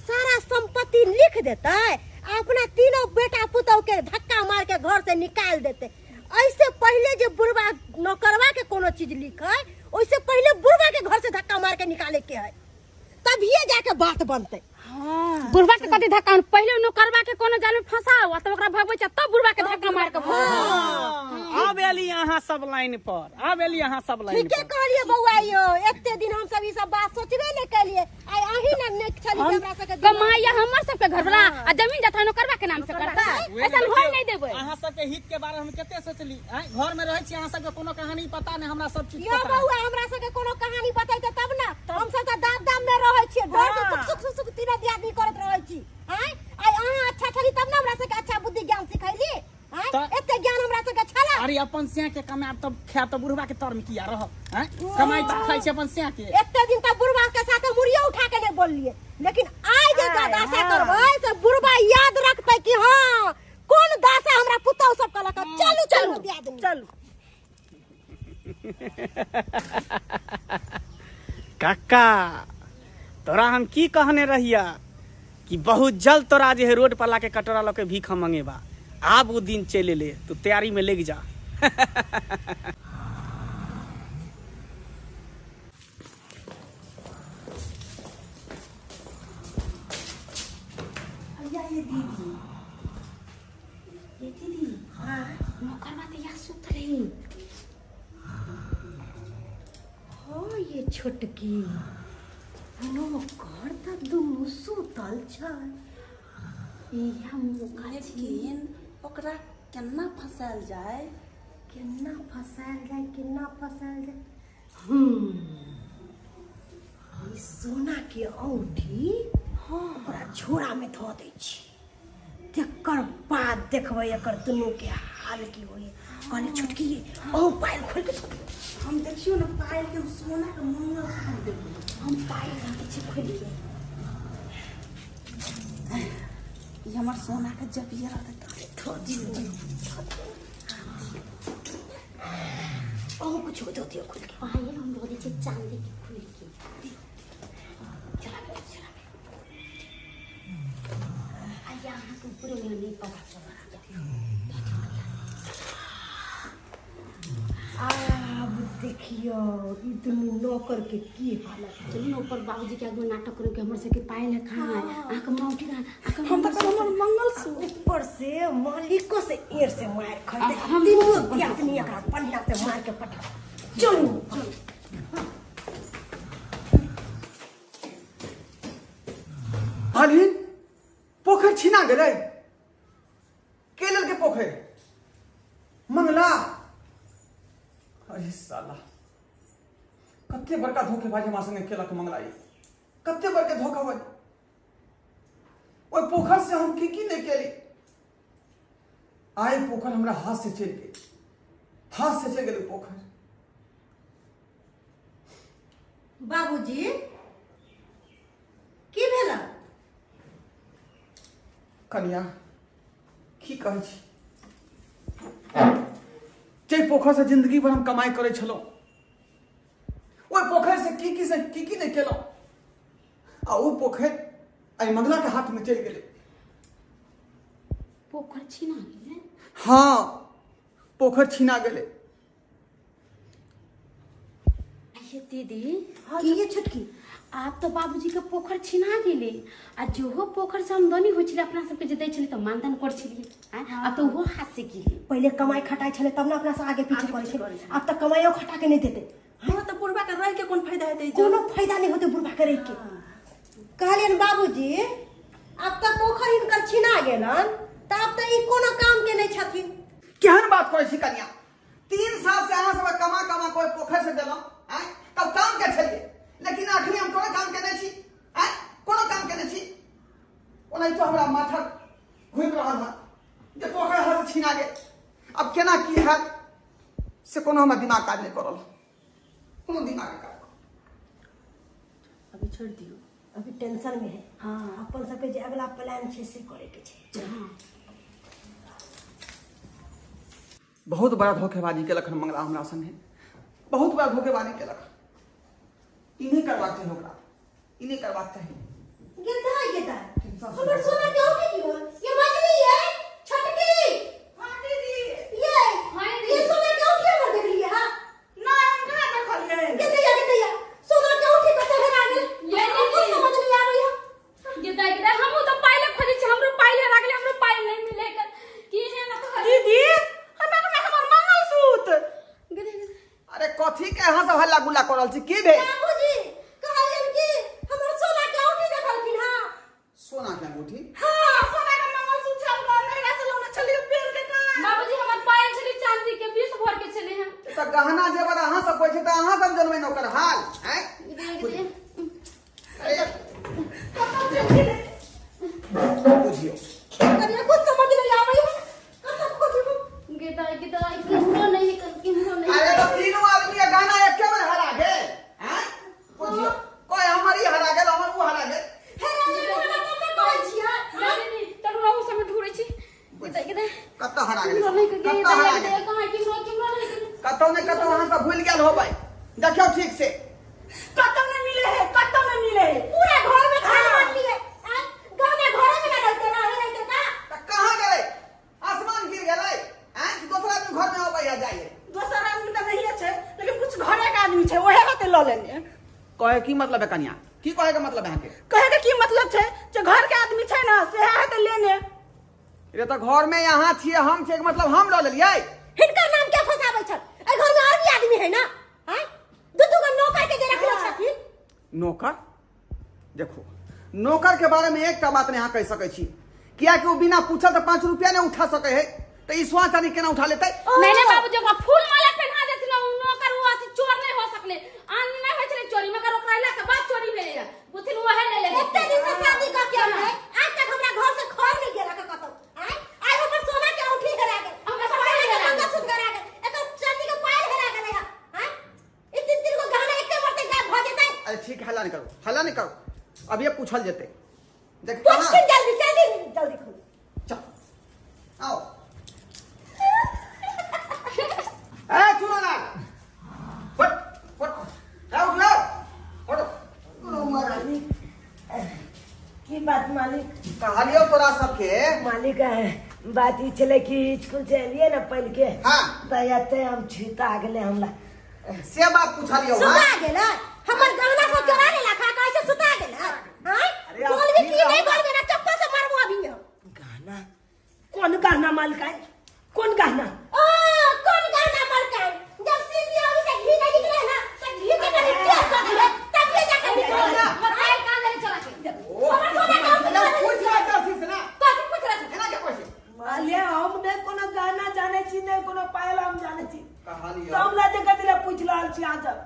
सारा संपत्ति लिख देतै, अपना तीनों बेटा पुतोह के धक्का मार के घर से निकाल देते। ऐसे पहले जे बुढ़वा नौकरवा के कोनो चीज लिखे ओइसे पहले बुढ़वा के घर से धक्का मार के निकाले के है, तभिए जाके बात बनते। हां बुढ़वा के कथी धक्का, पहले नौकरवा के कोनो जाल में फंसाओ आ तब ओकरा भगबै छ, तब बुढ़वा के धक्का मार के भगाओ। आब एली अहाँ सब लाइन पर, आब एली अहाँ सब लाइन ठीके पर। कहलिए बौआ यो, एते दिन हम सब ई सब बात सोचबे नै केलिए, आइ अहीं ने नीक छली हमरा सबके कमाई हमर सबके घर वाला आ जमीन जथा नौकरवा के नाम से करता, ऐसन होय नै देबै। अहाँ सबके हित के बारे में हम कते सोचली, घर में रहै छी अहाँ सबके कोनो कहानी पता नै, हमरा सब चीज यो पता। बौआ हमरा सबके कोनो कहानी बतैते तब ना, हम सब त दाब दाब में रहै छियै, डर से सुक सुक सुक सुक तीनों आदमी करत रहै छी। आइ आइ अहाँ अच्छा छली तब ना हमरा सबके अच्छा बुद्धि ज्ञान सिखैली, एते ज्ञान हमरा सबके छला। अरे अपन सिया के कमाब तब खायब, तब बुढ़वा के तर में किया रहब, हैं कमाई खाइ छी अपन सिया के। एते दिन तक बुढ़वा के साथ मुड़ियो उठा के नहीं बोललिए, लेकिन आइ जे दासा करबै से बुढ़वा याद रखतै कि हां कोन दासा हमरा पुतौ सब कहलक। चलू चलू दियादनी चलू। काका तोरा हम की कहने रहिया कि बहुत जल्द तोरा जे है रोड पर लाके कटोरा लके भीख हम मंगेबा, आब वो दिन चले ले, तू तैयारी में लग जा। अया ये दीदी, ये दीदी हां नौकरवा त या सुत रही। हां ये छोटकी नौकर त दुनू सुतल छै, लेकिन ओकरा केना फसायल जाय, केना फसायल जाय, केना फसायल जाय। ई सोना के औंठी हाँ ओकरा झोरा में धऽ दै छी, तकर बाद देखबै एकर दुनू के हाल की होई। कहली छोटकी अहूँ पायल खोल के धऽ दियौ। हम देखियौ ने पायल के सोना के मंगलसूत्र देबै, हम पायल रखै छी खोल के। ई हमर सोना के जबिया रहतै धऽ दियौ, अहूँ कुछो धऽ दियौ खोल के। पायल हम धऽ दै छी चांदी के खोल के। चला चला आया अहाँ के ऊपर में नहीं पता चला। आब देखियो ई दुनू नौकर के की हालत। चलू ने ऊपर बाबूजी के आगू नाटक करू के हमर सबके पायल है कहाँ है, अहाँ के माँ उठी कहाँ, हम त हमर मंगलसूत्र ऊपर से मालिको से एड़ से मार खैते, हम तीनों दियादनी एकरा बढ़िया से मार के पटा। चलू मालिन पोखर छिना गेलै, के लेलकै पोखरि? मंगला। अरे साला कते बड़का धोखेबाजी हमरा संगे केलक मंगला, ई कते बड़का धोखाबाजी। ओहि पोखर से हम की की नहीं केली, आइ पोखर हमरा हाथ से चलि गेल, हाथ से चलि गेल पोखर। बाबूजी की भेल? कनिया की कहै छी, जाहि पोखर से जिंदगी भर हम कमाई करै छलहुँ, ओहि पोखरि से की की से की की नहीं केलहुँ, आ ओ पोखरि आइ मंगला के हाथ में चलि गेलै। पोखर छिना गेलै? हाँ पोखर छिना गेलै। ये दीदी की ये छोटकी, आब तो बाबूजी के पोखर छिना गेलै, आ जेहो पोखर से आमदनी होइ छलै अपना सबके जे दै छलै तऽ मानदान करै छलियै, आब तऽ ओहो हाथ से गेलै। पहिले कमाई खटाई छलै तब ना अपना से आगे पीछे करै छलै, आब तऽ कमाइयो खटा के नहीं देते। हाँ तऽ बुढ़बा के रहि के कोन फायदा हेतै? कोनो फायदा नहीं होतै बुढ़बा के रहि के। कहलियन बाबूजी आब तऽ पोखर हिनकर छिना गेलन, तऽ आब तऽ ई कोनो काम के नहीं छथिन। केहन बात करै छी कनिया, 3 साल से अहाँ सब कमा कमा कोई पोखर से देलहुँ, तब काम के छलियै, लेकिन अखनी हम कोनो काम केने छी, कोनो काम केने छी। ओनाहितो हमरा माथा घुमि रहल है जे पोखरि हाथ से छिना गेल, अब केना की हैत से कोनो हमरा दिमाग काज नहीं करल, कोनो दिमाग काज। अभी छोड़ दियो, अभी टेंशन में है। हाँ अपन सबके जे अगला प्लान छै से करे के छै। हाँ बहुत बड़ा धोखेबाजी केलक मंगला हमरा संगे, बहुत बड़ा धोखेबाजी केलक। ई नहीं करबाक चाही ओकरा, ई नहीं करबाक चाही। गेदा गेदा हमर सोना के औंठी की होल? ये मछली है छोटकी। हां दीदी। ये हां कथी के अहाँ सब हल्ला गुल्ला कर रहल छी? की भेल? बाबूजी कहलियन कि हमर सोना के अंगूठी देखलखिन। हां सोना के अंगूठी? हां सोना के मंगलसूत्र छल नैहरा से लौने छलियै पेड़ के कान। बाबूजी हमर पायल छलै चांदी के 20 भर के छलै हन। त गहना जेवर अहाँ सब कहै छै त अहाँ सब जनबै न ओकर हाल। हैं बुझियो कनिया कुछ समझ नहीं आबै है। कतऽ खोजबो? गेदाई गेदाई केहनो नहीं केहनो नहीं। अरे तो तीनों आदमी के गहना एके बेर हरा गेल। हैं बुझियो कोई हमर ई हरा गेल हमर ऊ हरा गेल। हेरा गेल हमरा कतऽ कहै छियै? नहीं नहीं चलू रहू सब ढूंढै छी। गेदाई गेदाई कतऽ हरा गेल? कतऽ हरा गेल? कहाँ केहनो केहनो नहीं कतौ ने कतौ अहाँ सब भूल गेल होबै। देखियौ ठीक से कतौ नहीं मिले है, कतौ नहीं मिले है। पूरा घर में छान मार लिए। गहना घरे में ना रहते ना रहते का त कहाँ गेलै? आसमान गिर गेलै? हैं कि दोसर आदमी घर में अबै है जाइए? दोसर आदमी त नहीं छै लेकिन कुछ घरे के आदमी छै ओहे होते ल लेने। कहे की मतलब है कनिया? की कहे के मतलब है अहाँ के? कहे के की मतलब छै जे घर के आदमी छै ना सेहे हेतै लेने। रे त घर में यहाँ छियै हम छियै के मतलब हम ल लेलियै? हिनकर नाम के फसाबै छल? एहि घर में और भी आदमी है ना? हैं दू दू गो नौकर के जे रखले छथिन। नौकर? देखो नौकर के बारे में एकटा बात नहीं अहाँ कहि सकै छी कियाकि ओ बिना पूछल त 5 रुपया नहीं उठा सकै है त ई सोना चांदी केना उठा लेतै? नहीं नहीं बाबूजी ओकरा फूल माला पहना देथिन ओ नौकर ओ अथी चोर नहीं हो सकले। आन नहीं होइ छलै चोरी मगर ओकरा अयला के बाद चोरी भेलै बुथिन ओहे ले ले। एते दिन से शादी क के आयल आज तक हमरा घर से खर नहीं गेला के कतौ। आय आइ हमर सोना के अंगूठी हेरा गेल, हमरा हमर पायल पायल हेरा गेल, मंगलसूत्र हेरा गेल, एकर चांदी के पायल हेरा गेलै हन। हैं ई तीन तीन गो गहना एके बार गायब भ जेतै। अरे ठीक हल्ला नहीं करो, हल्ला नहीं करो, अब ये पूछल जेतै। देख पूछथिन जल्दी जल्दी जल्दी खोल। चल आओ। ए चुनालाल फट फट आओ उठ उठो। मालिक की बात मालिक? कहलियो तोरा सबके मालिक बात ई छलै कि स्कूल से एलियै ना पढ़ के। हां त एते हम छीता गेलै हमरा से बात पूछलियो। सुता गेलै हमर गहना सब चोरा लेला खा कैसे सुता गेलै? हां बोलबी की नहीं बोलबी ना चप्पल से मारबो अभी हम। गहना कौन गहना मालिक? कौन गहना? ओ कौन गहना मालिक? जब सीधी अभी से घी नहीं निकले ना त घी के करी टेस्ट कर दिए तब ये जाके निकले। हमर पायल कहाँ गेलै चोरा के? हमर सोना के अंगूठी पूछ रहा छै से ना कथी पूछ रहा छै? एना के कहै छै? मालिक हम नहीं कोनो गहना जानै छी नहीं कोनो पायल हम जानै छी। कहलियो त हमरा जे कथी ला पूछ रहल छी अहाँ सब?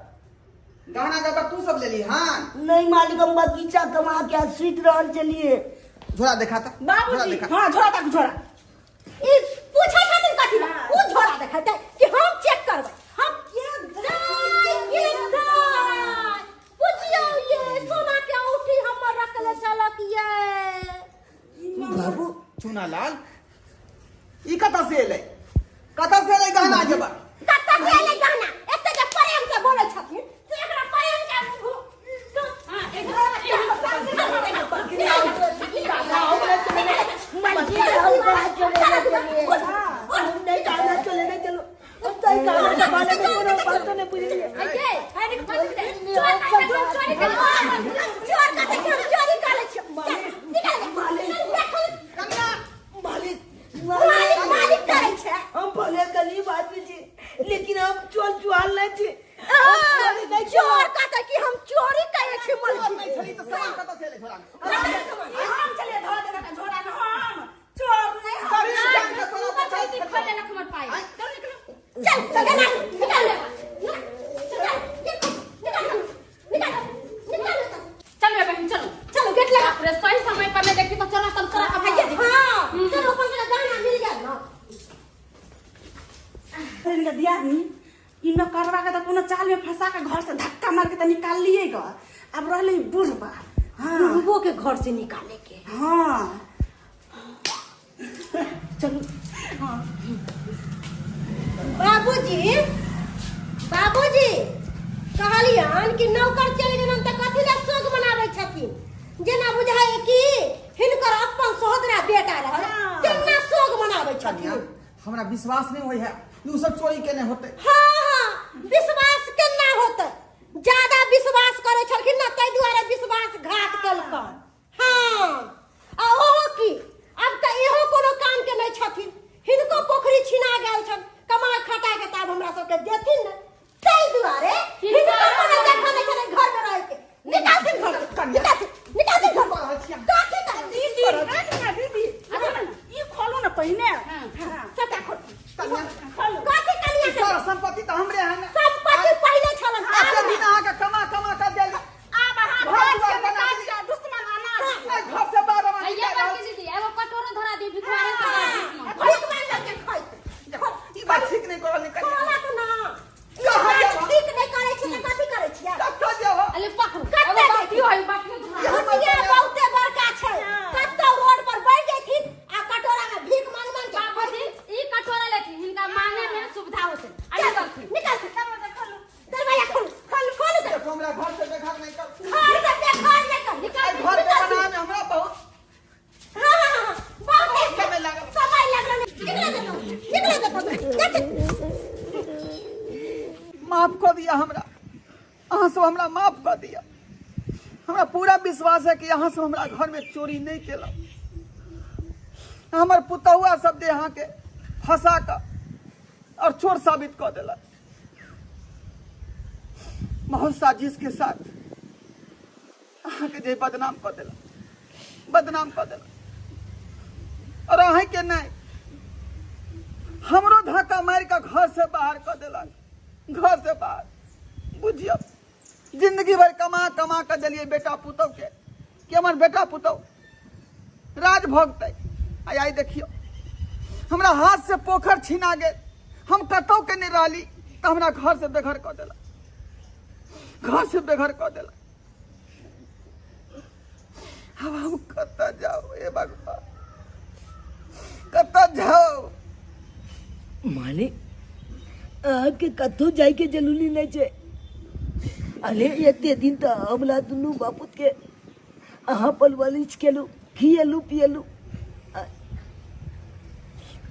गहना के तू सब लेली? हां नहीं मालिक हम बगीचा कमा के सुति रहल चलिए। झोरा देखा त बाबूजी। हां झोरा तक झोरा ई पूछै छथिन कथी ला? उ झोरा देखतै कि हम चेक करबै। हम के बुझियौ ये सोना के अंगूठी हमर रखले छलक ये। बाबू चुनालाल ई कतऽ से एलै? कतऽ से एलै गहना जेवर? कतऽ से एलै गहना? एते जे प्रेम से बोलै छथिन से एकरा प्रेम के हां एक हम भले गरीब आदमी छी लेकिन हम चोर चुहाल नहीं छी। चोर कहतै कि हम चोरी करै छी नहीं छली त सामान कतऽ से एलै झोरा में? हम चलिए धो देना का झोरा में हम चोर नहीं हम। तरी जान के सोना पचास खोल लेलक हमर पायल। चल चल निकाल निकाल निकाल निकाल निकाल। चल रे बहन चलो चलो गेट लगा। रे सही समय पर नहीं देखी तो चला तब तोरा का भैया देखी। हां चलो अपन से गहना मिल जाए ना। इनका दियादनी इ नौकरवा के त कोनो चाल में फंसा के घर से धक्का मार के त निकाल लिए ग। अब रहले बुढ़बा। हां बुढ़बो के घर से निकाले के। हां चलो। हां बाबूजी बाबूजी कहलियन कि नौकर चलि गेलन त कथी ला शोक मनाबै छथिन? जेना बुझाय कि हिनकर अपन सहोदरा बेटा रहल तेना शोक मनाबै छथिन। हमरा विश्वास नहीं होय है उ सब चोरी केने होते। हां हां विश्वास केना होते? ज्यादा विश्वास करै छलखिन ना तै दुआरे विश्वास घात केलकन। हां आ ओहो की अब त इहो कोनो काम के नहीं छथिन। हिनको पोखरी छिना गेल छन, कमा खटा के तब हमरा सबके देथिन न, ताहि दुआरे अहाँ सब हमरा माफ कऽ दिअ। हमरा पूरा विश्वास है कि अहाँ सब हमरा घर में चोरी नहीं केलक। हमर पुतहुआ सब जे अहाँ के फंसा कऽ और चोर साबित कऽ देलक। बहुत साजिश के साथ अहाँ के जे बदनाम कऽ देलक, बदनाम कऽ देलक। और अहाँ के नहीं, हमरो धक्का मारि कऽ घर से बाहर कऽ देलक, घर से बाहर। बुझियौ जिंदगी भर कमा कमा कऽ देलियै बेटा पुतहु के कि हमर बेटा पुतहु राज भोगतै। आइ देखियौ हमरा हाथ से पोखर छीना गेल, हम कतौ के नहीं रहली तऽ हमरा घर से बेघर कऽ देलक, घर से बेघर कऽ देलक। अब हम कतऽ जाउ हे भगवान, कतऽ जाउ? मालिक अहाँके कतहु जाइके जरूरी नहीं छै। अरे एते दिन तऽ हमरा दुनू बापूत के अहाँ परवरिश केलहुँ, खिएलहुँ पिएलहुँ।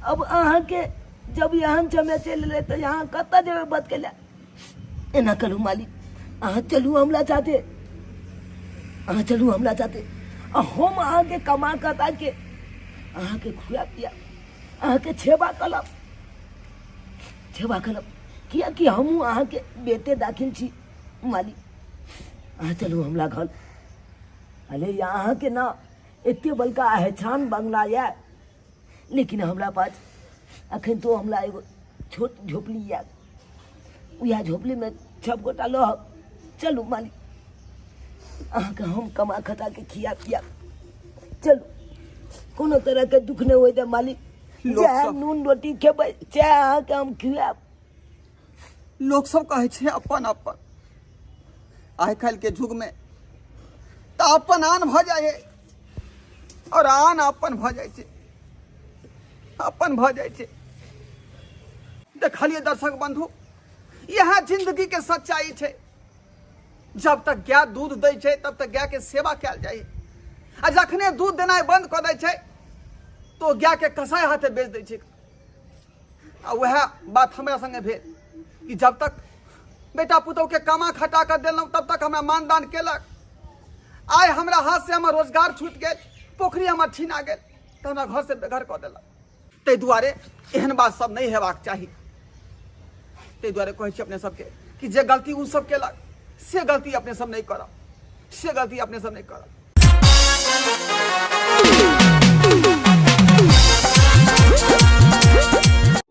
अब अहाँके जब एहन समय चलि एलै तऽ अहाँ कतऽ जेबै बतकै लए? एना करू मालिक, अहाँ चलू हमरा साथे, अहाँ चलू हमरा साथे, आ हम अहाँके कमा कटा के अहाँके खुआ पिया अहाँके सेवा करब, सेवा करब, कियाकि हमहूँ अहाँके बेटे दाखिल छी मालिक। अहाँ चलू हमरा घर। अरे अहाँके ना एते बड़का एहसान बंगला यऽ, लेकिन हमरा पास अखन तो हमरा एगो छोट झोपड़ी यऽ, उएह झोपड़ीमे सब गोटा रहब। चलू मालिक अहाँके हम कमा खटा के खिया पिया। चलू कोनो तरहके दुख नहि होइ दे मालिक, चाहे नून रोटी खेबै चाहे अहाँके हम खियाब। लोक सब कहै छै अपन अपन, आइ काल्हि के युग में तऽ अपन आन भऽ जाइ है और आन अपन भऽ जाइ छै, अपन भऽ जाइ छै। देखलिए दर्शक बंधु, यह जिंदगी के सच्चाई छै। जब तक गाय दूध दै छै तब तक गाय के सेवा कयल जाइ, आ जखने दूध देनाइ बंद कऽ दै छै तो गाय के कसाई हाथे बेच दै छै। आ वएह बात हमरा संगे भेल कि जब तक बेटा पुतहु के कमा खटा कऽ देलहुँ तब तक हमरा मानदान केलक। आइ हमरा हाथ से हमर रोजगार छूटि गेल, पोखरि हमर छीना गेल, तऽ हमरा घर से बेघर कऽ देलक। ताहि दुआरे एहन बात सब नहि हेबाक चाही। ताहि दुआरे कहै छी अपने सबके कि जे गलती ओ सब केलक से गलती अपने सब नहीं करब, से गलती अपने सब नहीं करब।